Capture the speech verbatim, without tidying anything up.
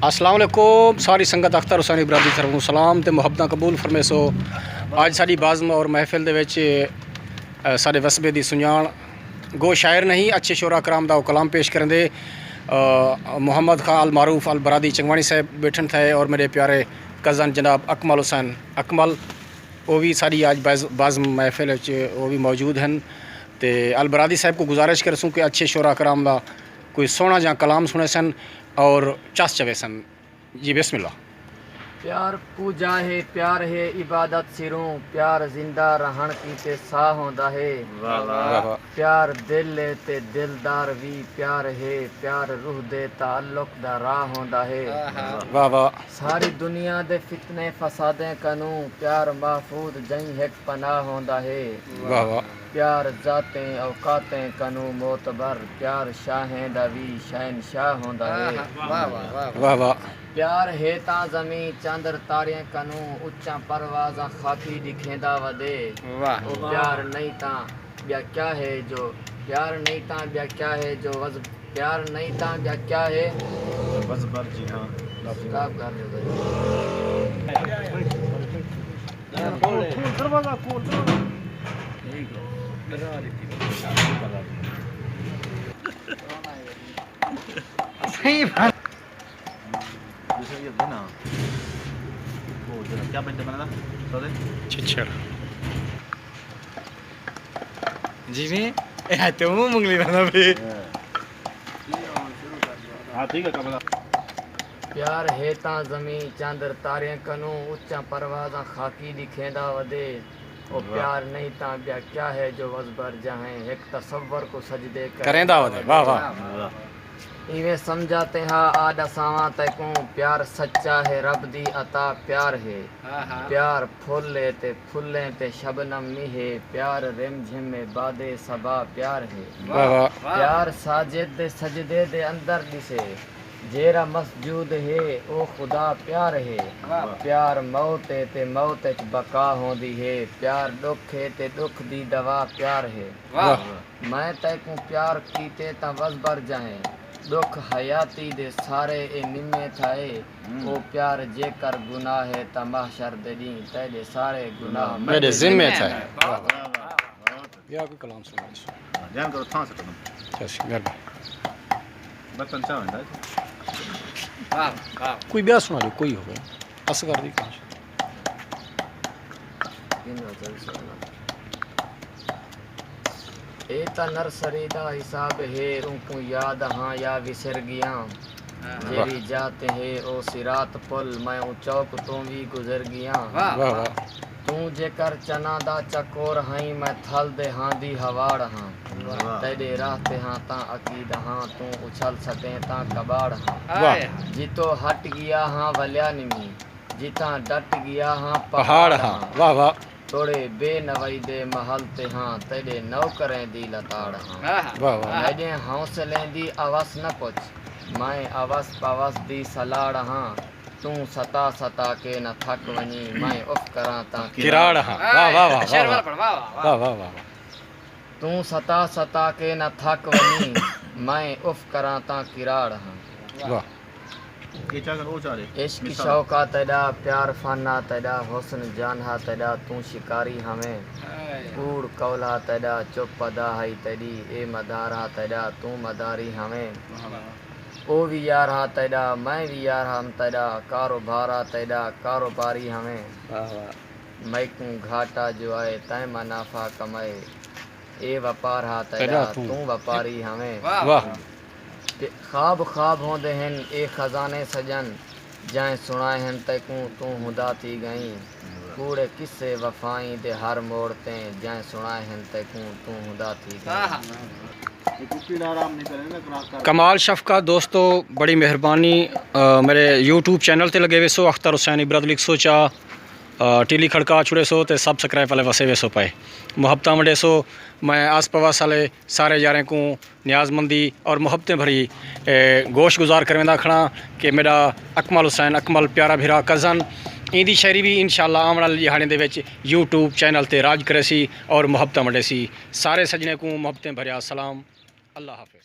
السلام علیکم ساری سنگت، اختر حسینی برادری طرفوں سلام تے محبتاں قبول فرمیسو۔ اڄ ساݙی بزم اور محفل دے وچ، اے، ساݙے وسبے دی سنڄاݨ گو شاعر نہیں، اچھے شعراء کرام دا او کلام پیش کریندے، اے، محمد خان المعروف البرادی چنگواݨی صاحب ٻیٹھن تھئے اور میݙے پیارے کزن جناب اکمل حسین اکمل، او وی ساݙی اڄ بز-، بزم محفل وچ او وی موجود ہن۔ تے البرادی صاحب کوں گزارش کرسوں کہ اچھے شعراء کرام دا کوئی سوہݨا جیہاں کلام سݨیسن اور چس چویسن۔ جی، بسم اللہ۔ پیار پوجا ہے، پیار ہے عبادت سروں، پیار زندہ رہݨ کیتے ساہ ہوندا ہے۔ واہ واہ۔ واہ واہ۔ پیار دل ہے تے دلدار وی پیار ہے، پیار روح دے تعلق دا راہ ہوندا ہے۔ آہا۔ واہ واہ۔ ساری دنیا دے فتنے فسادیں کنوں، پیار محفوظ جئیں ہک پناہ ہوندا ہے۔ واہ واہ۔ پیار ذاتیں اوقاتیں کنوں معتبر، پیار شاہیں دا وی شہنشاہ ہوندا ہے۔ آہا، واہ واہ، واہ واہ۔ واہ واہ۔ پیار ہے تاں زمیں چندر تاریاں کنوں اچاں پروازاں خاکی ݙکھیندا ودے۔ واہ۔ او پیار نہیں تاں ٻیا کیا ہے جو، پیار نہیں تاں ٻیا کیا ہے جو وز-، پیار نہیں تاں ٻیا کیا ہے۔ وزبر جی ہاں۔ سٹاپ کر ݙیو بھائی۔ دروازہ کھول، دروازہ۔ صحیح بات۔ دوسرا یہ ہے نا، وہ ذرا کیا بنتے بنا تھا؟ سوزے؟ چھچھڑ۔ جی میں، اے ہاتھ منہ منگلی بنا بھی۔ ہاں، ٹھیک ہے، کملا۔ پیار ہے تاں زمیں چندر تاریاں کنوں اچاں پروازاں خاکی ݙکھیندا ودے۔ او واہ۔ پیار نہیں تاں ٻیا کیا ہے جو وزبر جاہیں، ہک تصور کوں سجدے کریندا ودے۔ واہ واہ۔ ایویں سمجھا تیہا آ ݙساواں تیکوں، پیار سچا ہے رب دی عطا پیار ہے۔ آہا۔ پیار پھل ہے تے پھلیں تے شبنم می ہے، پیار رم جھم ہے باد صبا پیار ہے۔ واہ واہ۔ پیار ساجد دے سجدے دے اندر ݙسے، جیڑھا مسجود ہے او خدا پیار ہے۔ واہ۔ پیار موت ہے تے موت اچ بقا ہوندی ہے، پیار ݙکھ ہے تے ݙکھ دی دوا پیار ہے۔ واہ۔ واہ۔ میں تیکوں پیار کیتے تاں وزبر جاہیں، ݙکھ حیاتی دے سارے اے نمے تھائے۔ ہوں۔ او پیار جیکر گناہ ہے تاں محشر دے ݙینہہ تیݙے سارے گناہ میݙے ذمے تھائے۔ واہ واہ۔ ٻیا کوئی کلام سݨا ݙیسو۔ ہاں، جان کرو، تھاں سے قدم۔ اچھا، مہربانی۔ برتن چاہ ویندا ہے۔ واہ، واہ۔ کوئی ٻیا سݨا ݙیو، کوئی ہووے۔ اصغر دی کلام۔ اے تاں نرسری دا حساب ہے، اونکوں یاد ہاں یا وسر ڳیاں۔ ہاں۔ جیڑھی جاہ تے ہے او صراط پل، میں اوں چوک توں وی گزر ڳیاں۔ واہ۔ واہ واہ۔ توں جیکر چناں دا چکور ہئیں، میں تھل دے ہاں دی ہواڑ ہاں۔ واہ۔ تیݙے راہ تے ہاں تاں عقید ہاں، توں اچھل سٹیں تاں کٻاڑ ہاں۔ واہ۔ جتوں ہٹ ڳیا ہاں ولیا نمی، جتھاں ڈٹ ڳیا ہاں پہاڑ پہاڑ ہاں۔ ہاں۔ واہ واہ۔ توڑے بے نوائی دے محل تے ہاں، تیݙے نوکریں دی لتاڑ ہاں۔ واہ واہ۔ میݙے حوصلیں دی اوس نہ پچھ، میں اوس پوس دی سلاڑ ہاں۔ توں ستا ستا کے نہ تھک ونڄیں، میں اف کراں تاں کراڑ ہاں۔ واہ واہ واہ۔ شعر واہ والا پڑھ، واہ واہ واہ۔ واہ واہ واہ۔ توں ستا ستا کے نہ تھک ونڄیں، میں اف کراں تاں کراڑ ہاں۔ واہ۔ اے چا کر، او چا ݙے۔ عشق مثال۔ شوق آ تیݙا، پیار فن آ تیݙا، حسن جان ہا تیݙا، توں شکاری ہاویں۔ ہائے۔ کوڑ قول ہا تیݙا، چپ ادا ہئی تیݙی، اے مدار ہا تیݙا، توں مداری ہاویں۔ واہ واہ۔ او وی یار ہا تیݙا، میں وی یار ہم تیݙا، کاروبار ہا تیݙا، کاروباری ہاویں۔ واہ واہ۔ میکوں گھاٹا جو آئے، تیں منافع کمائے۔ اے وپار ہا تیݙا، تیݙا توں۔ توں وپاری ہاویں۔ واہ۔ واہ۔ تے خواب خواب ہوندے ہن اے خزانے سڄݨ، جئیں سݨائے ہن تیکوں توں ہندا تھی ڳئیں۔ واہ۔ کوڑے قصے وفائیں دے ہر موڑ تے، جئیں سݨائے ہن تیکوں توں ہندا تھی ڳئیں۔ آہا۔ کمال شفقت دوستو، بڑی مہربانی، آ، میݙے یوٹیوب چینل تے لڳے ویسو، اختر حسینی برادری لکھسو چا، آ، ٹیلی کھڑکا چھڑیسو تے سبسکرائب والے وسے ویسو پئے۔ محبتاں ونڈیسو۔ میں آس پاس والے سارے یاریں کوں نیاز مندی اور محبتیں بھری، اے، گوش گزار کرویندا کھڑاں کہ میݙا اکمل حسین، اکمل پیارا بھرا کزن، ایندی شاعری وی انشاءاللہ آوݨ والے ݙیہاڑیں دے وچ یوٹیوب چینل تے راج کریسی اور محبتاں ونڈیسی۔ سارے سڄݨیں کوں محبتیں بھریا سلام۔ اللہ حافظ۔